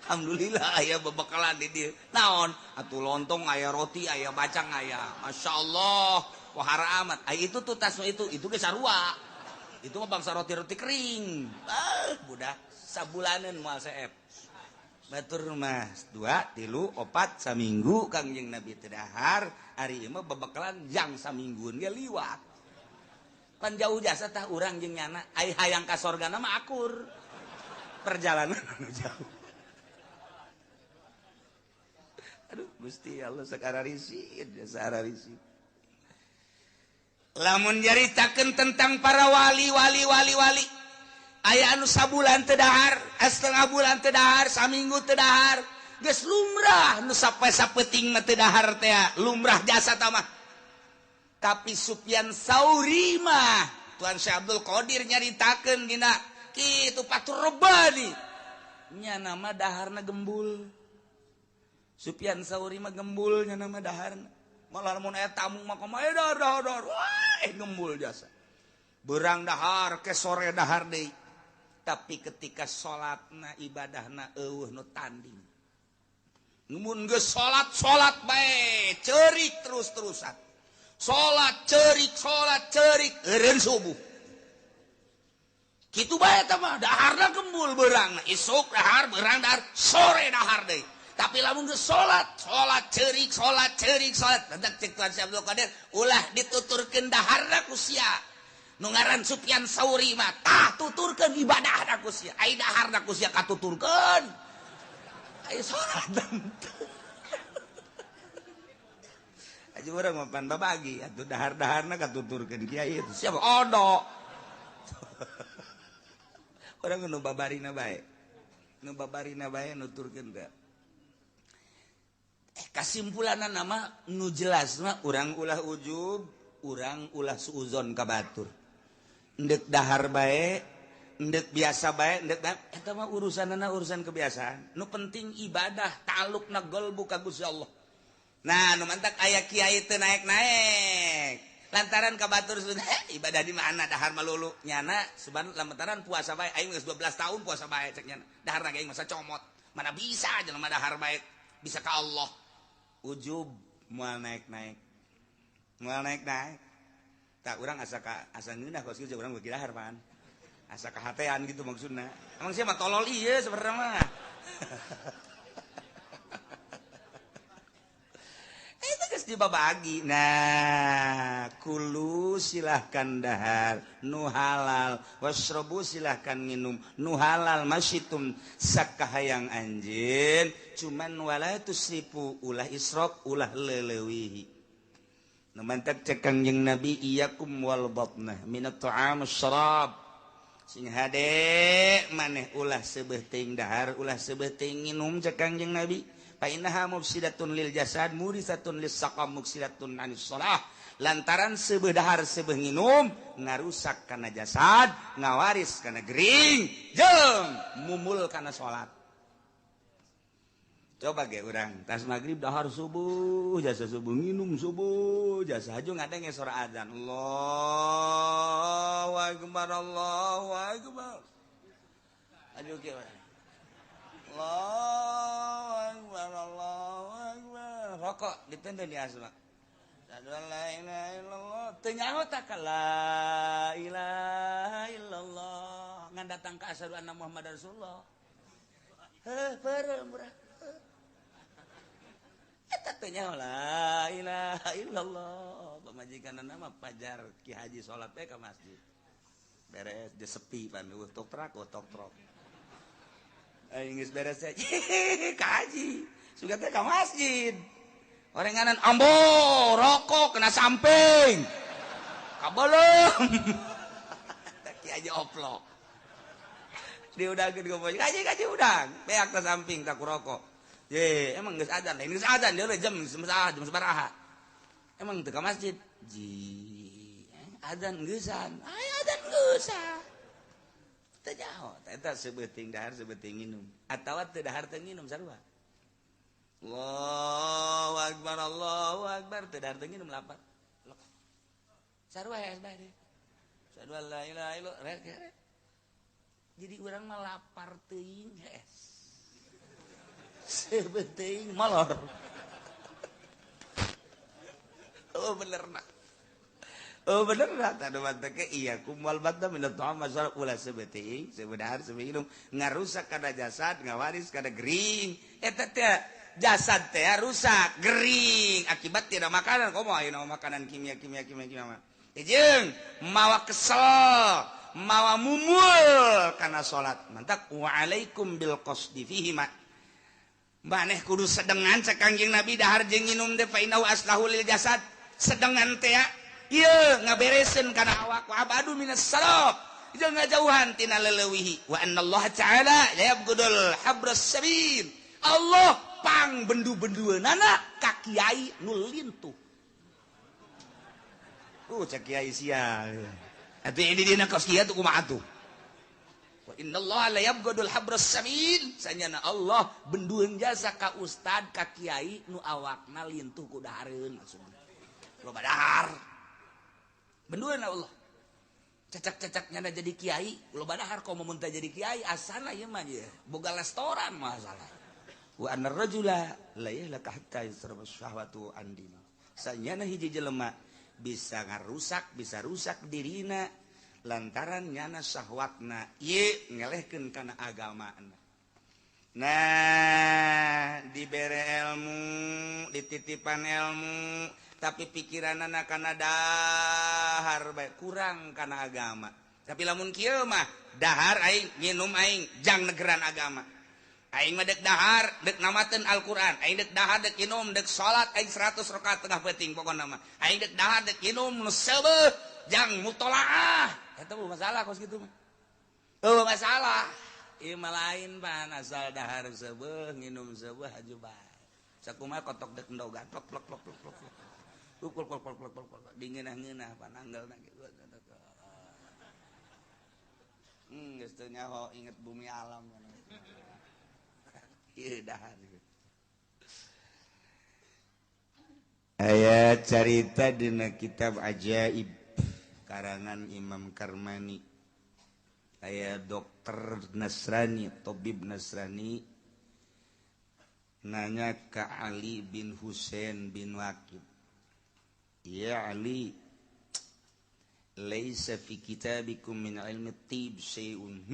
Alhamdulillah aya bebekalan di dieu. Naon? Atuh lontong aya roti aya bacang aya. Masya Allah wahara amat. Ai itu tuh tas itu ge sarua. Itu mah bangsa roti-roti kering. Budak sabulaneun moal seep. Batur mah 2, 3, 4 saminggu Kangjeng Nabi teu dahar, ari ieu mah bebekalan jang saminggueun ge liwat. Pan jauh jasa tah urang jeung nyana, ai hayang ka sorgana mah akur. Perjalanan anu jauh. Aduh Gusti Allah sakararisin, sakararisin. Lamun nyaritakeun tentang para wali wali wali wali aya anu sabulan teu dahar, setengah bulan teu dahar, saminggu teu dahar, geus lumrah nu sampai sapeuting mah teu dahar teh, lumrah jasa tah mah. Tapi Sufyan Sauri mah Tuan Syekh Abdul Qadir nyaritakeun dina kitu Fathur Rabbani nya nama daharna gembul. Sufyan Sauri mah gembul nya nama daharna. Malah mun aya tamu mah kumaha dahar dahar dahar. Wah, gembul jasa. Berang dahar ke sore dahar deui. Tapi ketika salatna ibadahna eueuh nu tanding. Mun geus salat salat bae, ceurik terus-terusan. Salat ceurik eureun subuh. Kitu bae eta mah daharna gembul beurangna, isuk dahar beurang dahar, sore dahar deui. Tapi lamun geus salat, salat ceurik, salat ceurik, salat. Tentang cek Tuan Syekh Abdul Qadir, ulah dituturkeun daharna ku sia. Nu ngaran Sufyan Sauri mah tah tuturkeun ibadahna ku sia. Ai daharna ku sia katuturkeun. Ai salat teu. Aja urang mah pan babagi atuh dahar-daharna katuturkeun kiai itu. Siapa odo. Urang nu babarina bae. Nu babarina bae nuturkeun teh. Kasimpulanna nama nu jelas mah urang ulah ujub, urang ulah suuzon ka batur. Endek dahar bae, endek biasa bae, endek eta mah urusanana urusan kebiasaan. Nu penting ibadah, ta'alluqna qalbu ka Gusti Allah. Nah, nu mantak aya kiai teu naek-naek. Lantaran ka batur ibadah di mana dahar malulu nyana seban lantaran puasa bae aing geus 12 tahun puasa bae cek nyana. Dahar aing masa comot. Mana bisa jelema dahar bae bisa ka Allah. Ujub moal naik-naik. Moal naik-naik. Tak urang asa ka asa ngeunah kos kieu urang beuki dahar pan. Asa kahatean gitu maksudna. Emang sia mah tolol ieu sebenarnya mah. Itu geus dibabagi. Nah, kulu silahkan dahar nu halal, wasrobu silahkan nginum nu halal masyitum sakahayang anjeun, cuman wala tusrifu ulah israf ulah leulewihi. Nu mantak cek Kangjeng Nabi iyyakum wal batnah minat ta'am syarab. Sing hade maneh ulah seubeuh teuing dahar ulah seubeuh teuing nginum cek Kangjeng Nabi. Fa innaha mufsidatun lil jasad murisatun lis saqam muksidatun anis shalah. Lantaran seubeuh dahar seubeuh nginum ngarusak kana jasad, ngawaris kana gering, jeung mumul kana salat. Coba ge urang tas magrib dahar subuh, jasa subuh nginum subuh, jasa haju ngadenge sora azan. Allahu akbar, Allahu akbar. Aduh kieu. Allahu akbar, Allahu akbar. Rokok ditenden di asma. Asyhadu an la ilaha illallah. Teu nyaho tak la ilaha illallah. Ngan datang ka asyhadu anna Muhammadar Rasulullah. Heuh, peureum urang. Eta teh nyaho la ilaha illallah. Pamajikanna mah pajar Ki Haji salat teh ka masjid. Beres dia sepi pan eueuh tok trak tok trok. Aing geus beres teh ka haji. Sugan teh ka masjid. Orenganan ambo rokok kena samping. Kabelum. Teh Ki Haji oplok. Diudangkeun ka haji udang. Beak ka samping tak rokok. Ye, emang geus adzan, lain geus adzan deui jam jam sabaraha. Emang teu ka masjid. Ji, adzan geusan. Aya adzan geusan. Teu nyaho, eta sebeuting dahar sebeuting nginum. Atawa teu dahar teu nginum sarua. Allahu akbar, Allahu akbar, teu dahar teu nginum lapar. Sarua ya bae deui. Asyhadu an la ilaha illallah. Jadi urang mah lapar teuing hees. Sebeting molor. Oh bener nak. Oh bener nak. Tadu manteke iya kumal badda minat ta'am masalah ulah sebeting, sebedahar sebeinum ngarusak kana jasad, ngawaris kana gering. Eta teh jasad teh rusak, gering akibat tidak makanan. Komo ayeuna makanan kimia kimia kimia kimia. Jeung mawa kesel, mawa mumul kana salat. Mantak wa alaikum bil qasdi fihi ma. Maneh kudu sedengan cek Kangjeng Nabi dahar jeung nginum teh fa innahu aslahu lil jasad. Sedengan teh ieu ngabereseun kana awak wa abadu minas salaf. Jeung ngajauhan tina leleuwihi. Wa annallaha ta'ala la yabghudul habras sabil. Allah pang bendu-bendueunana ka kiai nu lintuh. Cek kiai sia. Atuh ini dina kos kieu tuh kumaha atuh? Wa innallaha la yabghadul habras samin. Sanyana Allah bendueun jasa ka ustad ka kiai nu awakna lintuh ku dahareun maksudna. Loba dahar. Bendueun Allah. Cecak-cecak nyana jadi kiai, loba dahar komo mun teh jadi kiai asana ieu mah ye. Boga restoran masalah. Wa annar rajula la yahlaka hatta yusraba syahwatu an dini. Sanyana hiji jelema bisa ngarusak, bisa rusak dirina lantaran nyana syahwatna ieu ngelehkeun kana agamana. Nah, dibere ilmu, dititipan ilmu, tapi pikiranana kana dahar bae kurang kana agama. Tapi lamun kieu mah dahar aing, nginum aing, jang negeran agama. Aing mah dek dahar, dek namateun Al-Qur'an, aing dek dahar dek inum, dek salat aing 100 rakaat tengah peuting pokona mah. Aing dek dahar dek inum nu seubeuh jang mutolaah. Eta mah masalah kos kitu mah. Eueuh masalah. Ieu mah lain pan asal dahar seubeuh, nginum seubeuh haju bae. Sakumaha kotok dek endogan plok plok plok plok plok. Plok plok plok plok plok plok dingeunah-ngeunah pananggelna kitu. Geus teu nyaho inget bumi alam. Ieu dahar.
Aya carita dina kitab Ajaib karangan Imam Karmani. Aya dokter Nasrani, tobib Nasrani, nanya ke Ali bin Husain bin Waqid, "Ya Ali, laisa fi kitabikum min ilmi tib syai'un."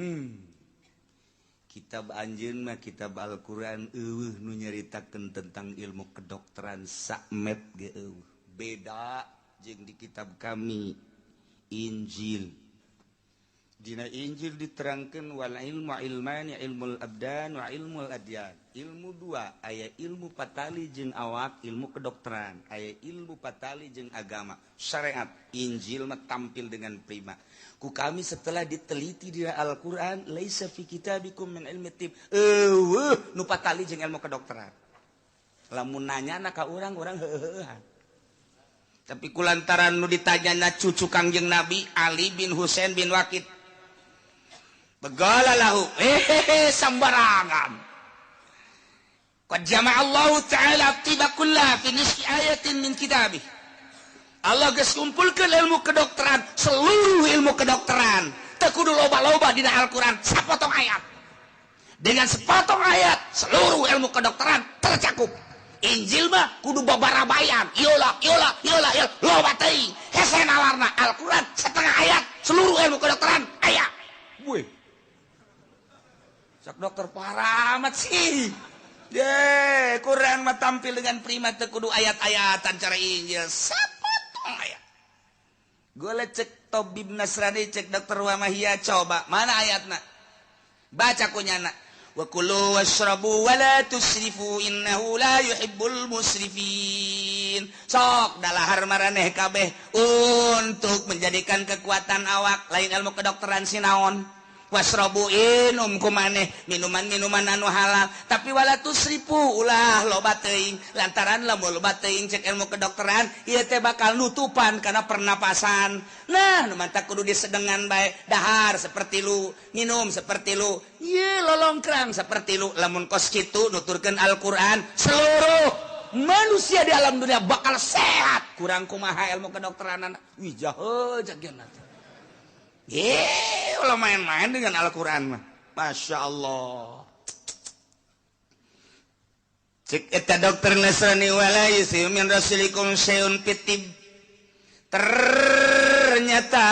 Kitab anjeun mah, kitab Al-Qur'an, euweuh nu nyaritakeun tentang ilmu kedokteran, sakmet ge euweuh. Beda jeung di kitab kami, Injil. Dina Injil diterangkan wal ilmu ilmani, ilmul abdan wa ilmul adyan. Ilmu dua, aya ilmu patali jeung awak, ilmu kedokteran, aya ilmu patali jeung agama, syariat. Injil mah tampil dengan prima. Ku kami setelah diteliti di Al-Qur'an, laisa fi kitabikum min ilmi tib, euweuh nu patali jeung ilmu kedokteran. Lamun nanya na ka urang, urang heuheuhan. Tapi kulantaran nu ditanyana cucu Kangjeng Nabi Ali bin Husain bin Waqid, begala lahu, eh, sembarangan. Qad jama'a Allah Ta'ala tiba kullaha fi nisfi ayatin min kitabih. Allah geus kumpulkeun ilmu kedokteran, seluruh ilmu kedokteran. Teu kudu loba-loba dina Al-Qur'an, sapotong ayat. Dengan sepotong ayat, seluruh ilmu kedokteran tercakup. Injil mah kudu babarabayan, iola, iola, iola, iola, loba teuing. Hese nalarna. Al-Qur'an setengah ayat, seluruh ilmu kedokteran aya. Wih. Sok dokter parah amat sih. Ye, Quran mah tampil dengan prima, teu kudu ayat-ayatan cara Injil. Sapotong ayat. Gue cek tobib Nasrani, cek dokter Wamahia, coba mana ayatna? Baca kunyana. Wa kulu washrabu wa la tusrifu innahu la yuhibbul musrifin. Sok dalahar maraneh kabeh untuk menjadikan kekuatan awak, lain ilmu kedokteran sinaon. Wasrobu, inum kumaneh minuman-minuman anu halal, tapi wala tusrifu, ulah loba teuing, lantaran lamun loba teuing, cek ilmu kedokteran ieu teh bakal nutupan karena pernapasan. Nah, nu mantak kudu disedengan bae, dahar seperti lu, minum seperti lu, ye lolongkrang seperti lu. Lamun kos kitu nuturkeun Al-Qur'an, seluruh manusia di alam dunia bakal sehat. Kurang kumaha ilmu kedokteran? Wih, jahe jagian. Eh, kalau main-main dengan Al-Quran mah. Masya Allah. Cek eta dokter Nasrani, wala yusiu min rasulikum syai'un fitib. Ternyata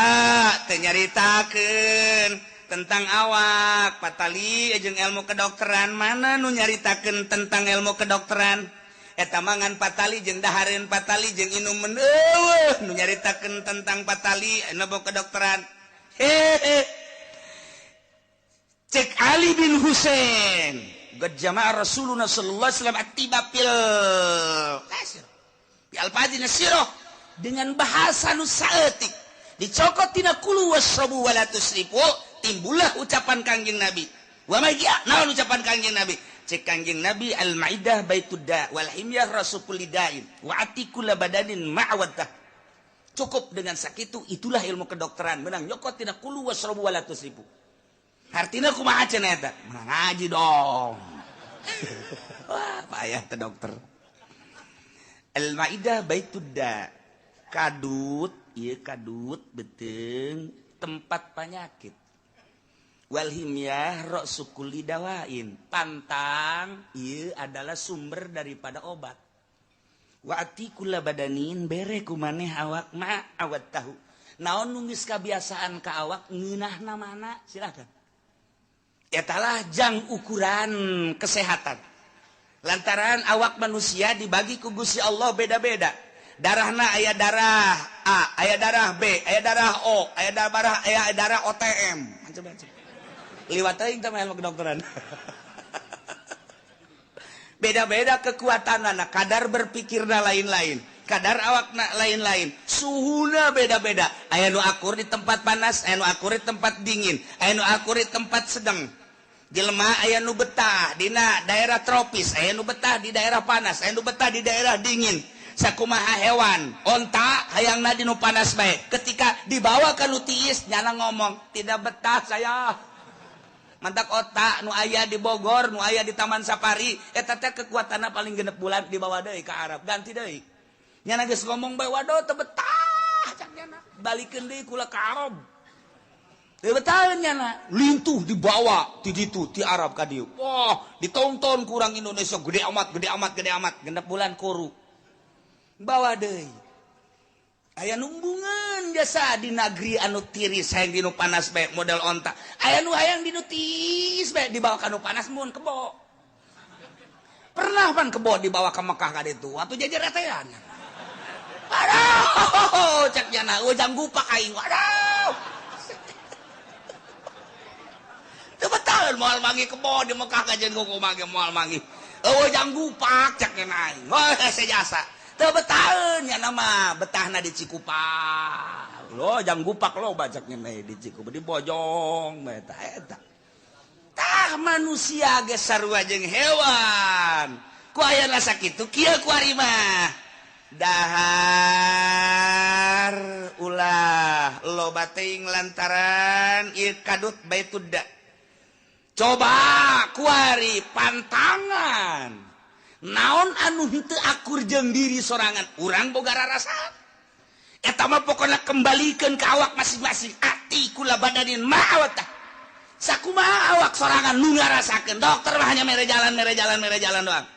teu nyaritakeun tentang awak patali jeung ilmu kedokteran. Mana nu nyaritakeun tentang ilmu kedokteran? Eta mangan patali jeung dahareun patali jeung inuman, euweuh nu nyaritakeun tentang patali ilmu kedokteran. Hehe. Cek Ali bin Husain, qad jama'a Rasulullah sallallahu alaihi wasallam attiba fil kasir bi alfazin sirah, dengan bahasa nu saeutik dicokot tina kulu wasrabu wala tusrifu, timbullah ucapan Kangjeng Nabi. Wa ma naon ucapan Kangjeng Nabi? Cek Kangjeng Nabi, al maidah baitud da wal himyah rasul kulli da'in wa ati kulla badanin ma'waddah. Cukup dengan sakitu, itulah ilmu kedokteran, menang nyokot tina kulu wasrabu wala tusrifu. Artinya kumaha cenah eta? Menang ngaji dong. Wah, payah teh dokter. Al maidah baitud da, kadut ieu, kadut beuteung tempat penyakit. Wal himyah ra'su kulli dawain, pantang ieu adalah sumber daripada obat. Wa ati kulla badanin, bere kumaneh awak, ma awat tahu, naon nu geus kabiasaan ka awak, ngeunahna mana silakan. Etalah jang ukuran kesehatan, lantaran awak manusia dibagi ku Gusti Allah beda-beda darahna. Aya darah A, aya darah B, aya darah O, aya darah, aya darah OTM, macam-macam. Liwat teuing teh ilmu kedokteran. Beda-beda kekuatan anak, kadar berpikirna lain-lain, kadar awakna lain-lain, suhuna beda-beda. Aya nu akur di tempat panas, aya nu akur di tempat dingin, aya nu akur di tempat sedang. Jelema aya nu betah dina daerah tropis, aya nu betah di daerah panas, aya nu betah di daerah dingin. Sakumaha hewan, onta hayangna di nu panas bae, ketika dibawa ke nu tiis nyana ngomong, "Tidak betah saya." Mantak onta nu aya di Bogor, nu aya di Taman Safari, eta teh kekuatanna paling 6 bulan, dibawa deui ka Arab, ganti deui.
Nyana geus ngomong bae waduh teu betah cak nyana. Balikeun deui kula ka Arab. Teu betah nyana, lintuh dibawa ti ditu ti Arab ka dieu. Wah, ditonton kurang Indonesia gede amat, gede amat, gede amat, 6 bulan kuru. Bawa deui. Aya numbungan jasa di nagri anu tiris hayang dinu panas bae model onta. Aya nu hayang dinu tiis bae dibawa ka nu panas mun kebo. Pernah pan kebo dibawa ke Mekah ka ditu atuh jajaretean. Aduh, cek nyana ujang gupak aing. Aduh. Teu betah moal mangi kebo di Mekah ka jeung kumaha ge moal mangi. Eueuh jang gupak cek nyana aing. Wah, sejasa. Teu betaheun nya mah betahna di Cikupa. Lo jang gupak lo bacak nya di Cikupa di Bojong eta eta. Tah manusia ge sarua jeung hewan. Ku aya rasa kitu kieu ku ari mah. Dahar ulah loba teuing lantaran ieu kadut baitudda. Coba ku ari pantangan. Naon anu henteu akur jeung diri sorangan urang boga rarasaan eta mah pokona kembalikeun ka awak masing-masing ati kula badanin ma'awatah sakumaha awak sorangan nu ngarasakeun dokter mah hanya mere jalan mere jalan mere jalan doang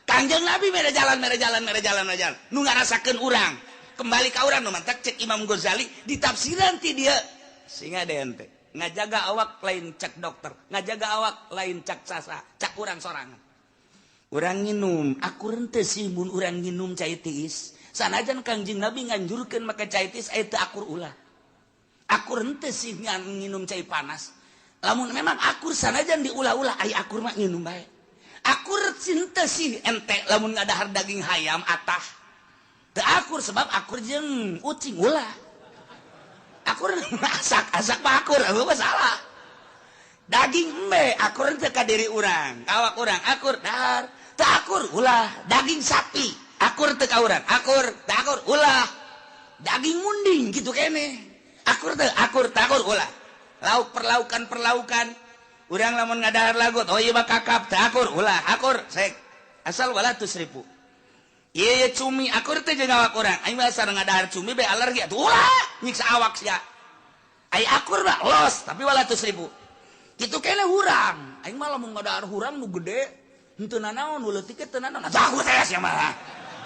Kangjeng Nabi mere jalan mere jalan mere jalan mere jalan nu ngarasakeun urang kembali ka urang nu mantak cek Imam Ghazali ditafsiran ti dieu sehingga ente ngajaga awak lain cek dokter ngajaga awak lain cek sasa cek urang sorangan. Urang nginum, aku rente sih mun urang nginum cai tiis. Sanajan Kangjeng Nabi nganjurkeun make cai tiis aya teu akur ulah. Aku rente sih nginum cai panas. Lamun memang akur sanajan diulah-ulah aya akur mah nginum bae. Akur cinta sih ente lamun ngadahar daging hayam atah. Teu akur sebab akur jeung ucing ulah. Akur asak-asak mah akur, eueuh masalah. Daging embe akur teu ka diri urang, awak urang akur dahar. Teu akur ulah. Daging sapi akur teu ka urang, akur teu akur ulah. Daging munding kitu keneh akur teu akur teu akur ulah. Lauk perlaukan perlaukan urang lamun ngadahar lagut oh ieu mah kakap teu akur ulah akur sek asal wala tusrifu. Ieu ye cumi akur teu jeung awak urang aing mah asal ngadahar cumi bae alergi atuh ulah nyiksa awak sia. Ai akur mah los tapi wala tusrifu. Kitu keneh hurang aing mah lamun ngadahar hurang nu gede henteu nanaon leutik teu nanaon atuh aku teh sia mah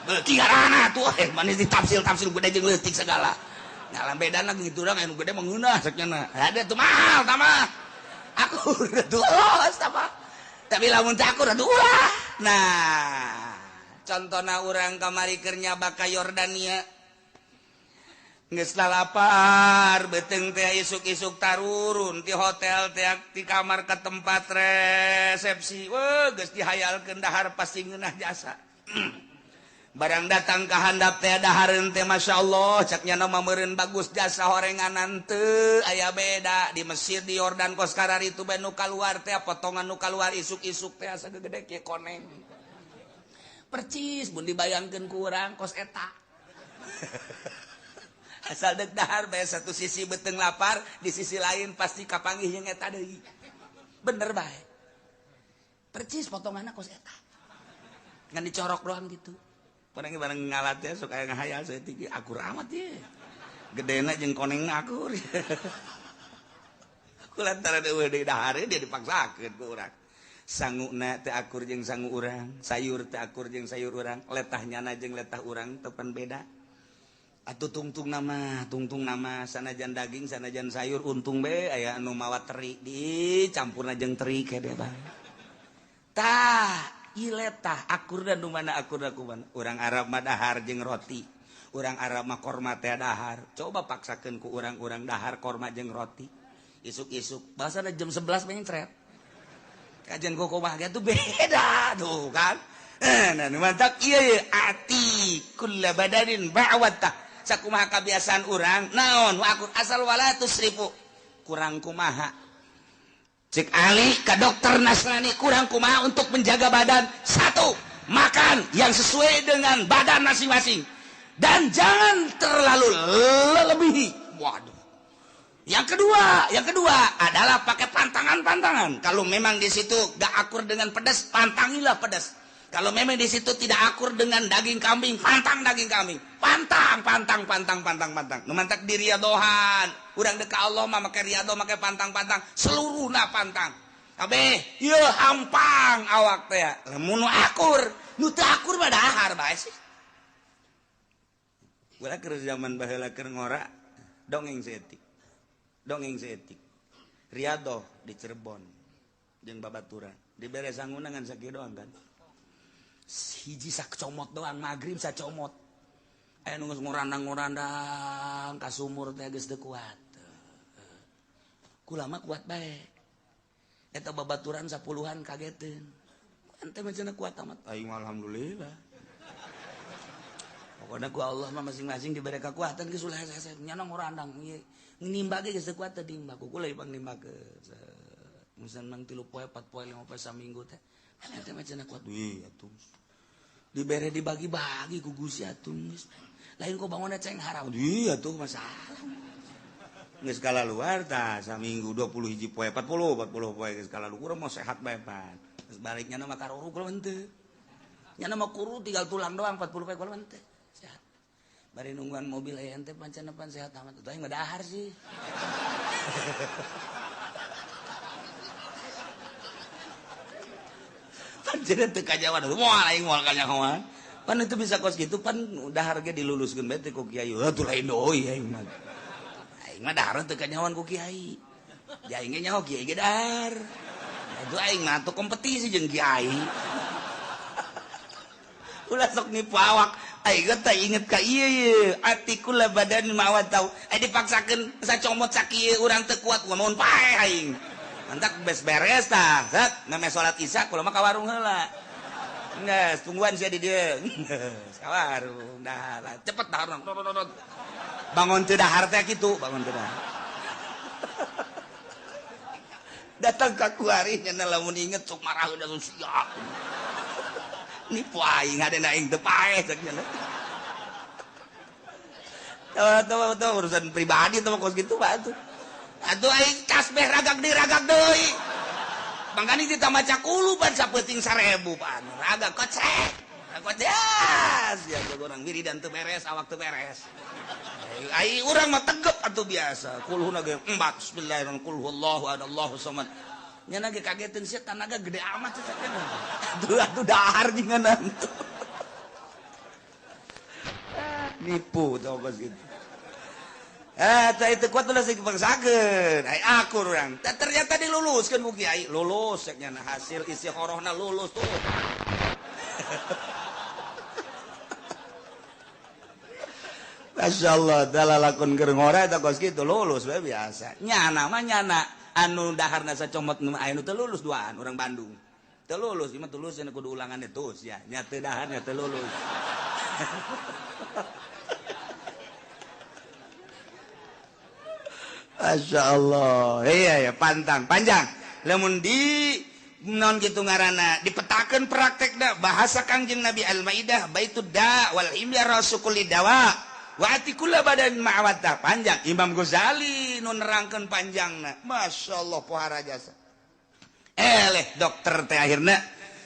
beuki ngaranna atuh manis ditafsil-tafsil gede jeung leutik segala. Nah bedana gitu urang anu gede mah ngeunah cek nya. Ada tuh mahal tah mah. Akur atuh los tah mah. Tapi lamun teu akur atuh ulah. Nah, contona urang kamari keur nyaba ka Yordania. Geus lalapar beuteung teh isuk-isuk tarurun ti hotel teh ti kamar ke tempat resepsi. Weuh geus dihayalkeun dahar pasti ngeunah jasa. Barang datang ka handap teh dahareun teh masyaallah cak nya mah meureun bagus jasa horenganan teu aya beda di Mesir di Yordan kos kararitu bae nu kaluar teh potongan nu kaluar isuk-isuk teh asa gegede kieu koneng. Percis mun dibayangkeun ku urang kos eta. Asal dek dahar bae satu sisi beuteung lapar di sisi lain pasti kapanggih jeung eta deui. Bener bae. Percis potonganna kos eta. Ngan dicorok doang gitu. Barang barang ngalat ya sok aya ngahayal saeutik akur amat ye. Gedena jeung konengna akur. Ku lantaran eueuh deui dahar dia dipaksakeun ku urang. Sanguna teu akur jeung sangu urang, sayur teu akur jeung sayur urang, letah nyana jeung letah urang teu pan beda. Atuh tungtung nama sanajan daging sanajan sayur untung be aya anu mawa teri dicampurna jeung teri kede bae. Tah iletah akur dan nu mana akur da kumaha. Urang Arab mah dahar jeung roti, urang Arab mah korma teh dahar. Coba paksakeun ku urang-urang dahar korma jeung roti. Isuk-isuk bahasana jam 11 mencret. Kajian kumaha ge tuh beda tuh kan. Nah nu mantak ieu ye ati kulla badanin ba'watah. Sakumaha kabiasaan urang naon akur asal wala tusrifu kurang kumaha. Cek Ali ke dokter Nasrani kurang kumaha untuk menjaga badan. Satu, makan yang sesuai dengan badan masing-masing dan jangan terlalu lebihi. Waduh. Yang kedua adalah pakai pantangan-pantangan. Kalau memang di situ gak akur dengan pedas, pantangilah pedas. Kalau memang di situ tidak akur dengan daging kambing, pantang daging kambing. Pantang, pantang, pantang, pantang, pantang. Nu mantak diriadohan. Urang deuk ka Allah mah make riado, make pantang-pantang, seluruhna pantang. Kabeh, ieu hampang awak teh. Lamun nu akur, nu teu akur mah dahar bae sih. Ulah keur zaman baheula keur ngora, dongeng saeutik. Dongeng saeutik. Riadoh di Cirebon jeung babaturan. Dibere sanguna ngan sakieu doang kan. Hiji sacomot doang, maghrib sacomot. Aya nu geus ngorandang-ngorandang ka sumur teh geus teu kuat. Kula mah kuat bae. Eta babaturan sapuluhan kageteun. Ente mah cenah kuat amat. Aing mah alhamdulillah. Pokona ku Allah mah masing-masing dibere kekuatan geus ulah hese-hese nyana ngorandang. Nimba ge geus teu kuat teh nimba. Ku kula ipang nimba ke. Musan mang 3 poe, 4 poe, 5 poe saminggu teh. Ente mah cenah kuat. Wih atuh. Dibere dibagi-bagi ku Gusti atuh geus. Lain kok bangunna ceng haram. Ih atuh masalah. Geus kalaluar tah saminggu 20 hiji poe, 40 poe geus kalaluar. Urang mah sehat bae pan. Geus balik nyana mah karuru kula mah henteu. Nyana mah kuru tinggal tulang doang 40 poe kula mah henteu. Sehat. Bari nungguan mobil aya henteu pancen pan sehat amat. Atuh aing mah dahar sih. Pancen teu kajawan. Moal aing moal kanyahoan. Pan itu bisa kos gitu pan dahar ge diluluskeun bae teh ku kiai. Atuh lain deui aing mah. Aing mah dahar teu kanyahoan ku kiai. Di aing ge nyaho kiai ge dahar. Atuh aing mah atuh kompetisi jeung kiai. Ulah sok nipu awak. Aing ge teh inget ka ieu ye. Atikul badan mawat tau. Ai dipaksakeun sacomot sakieu urang teu kuat mun paeh aing. Mantak beres beres tah. Set meme salat isya kula mah ka warung heula. Geus tungguan sia di dieu. Geus ka warung dahar. Cepet dahar. Bangun teu dahar teh kitu, bangun teu dahar. Datang ka kuari nya lamun inget sok marah udah siap. Nipu aing hadena aing teu paeh cek nya. Tahu urusan pribadi teh kos kitu mah atuh. Atuh aing tasbih ragak deui ragak deui. Mangkani ditambah cakulu pan sapeuting 1000 pan. Ragak kocek. Kocek. Ya urang wiridan teu beres, awak teu beres. Ai urang mah tegep atuh biasa. Kulhuna ge empat bismillahirrahmanirrahim. Qul huwallahu ahad, Allahu samad. Nya ge kageteun sia tanaga gede amat sia teh. Atuh atuh dahar jeung atuh. Nipu tau kos kitu. Itu kuat ulah sing dipaksakeun. Ai akur urang. Ternyata diluluskeun ku kiai. Lulus cek nya hasil isi horohna lulus tuh. Masya Allah, dalalakon keur ngora eta kos kitu lulus we biasa. Nyana mah nyana anu daharna sacomot nu aya nu teu lulus duaan urang Bandung. Teu lulus, ieu mah tulus cenah kudu ulangan terus ya. Nya teu dahar nya teu lulus. Masya Allah, iya ya pantang panjang. Lamun di non gitu ngaranna dipetakeun praktekna bahasa Kangjeng Nabi Al-Maidah baitud da wal imya rasukuli dawa wa atikula badan ma'awata panjang. Imam Ghazali nu nerangkeun panjangna. Masya Allah pohara jasa. Eleh dokter teh akhirna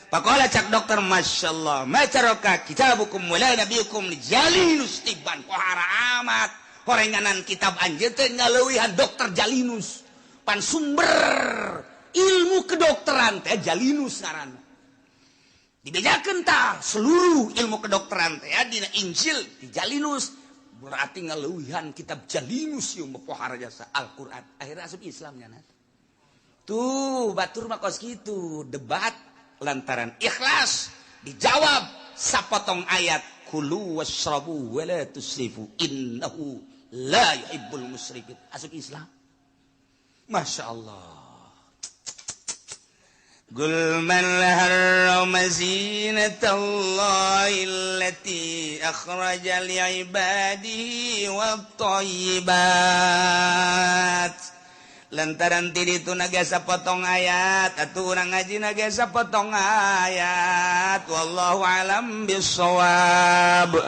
pakola cak dokter Masya Allah macaroka kitabukum wala nabiyukum jalinus tiban pohara amat. Horenganan kitab anjeun teh ngaleuwihan dokter Jalinus. Pan sumber ilmu kedokteran teh Jalinus ngaranna. Dibejakeun tah seluruh ilmu kedokteran teh dina Injil di Jalinus. Berarti ngaleuwihan kitab Jalinus ieu mah pohara jasa Al-Qur'an. Akhirna asup Islam nya. Tuh batur mah kos kitu debat lantaran ikhlas dijawab sapotong ayat kulu wasrabu wala tusrifu innahu la yuhibbul musrifin. Asup Islam. Masya Allah. Qul man harrama zinatallahi allati akhraja li'ibadihi wat-thayyibat. Lantaran ti ditu nagasa potong ayat atuh urang ngaji nagasa potong ayat. Wallahu alam bissawab.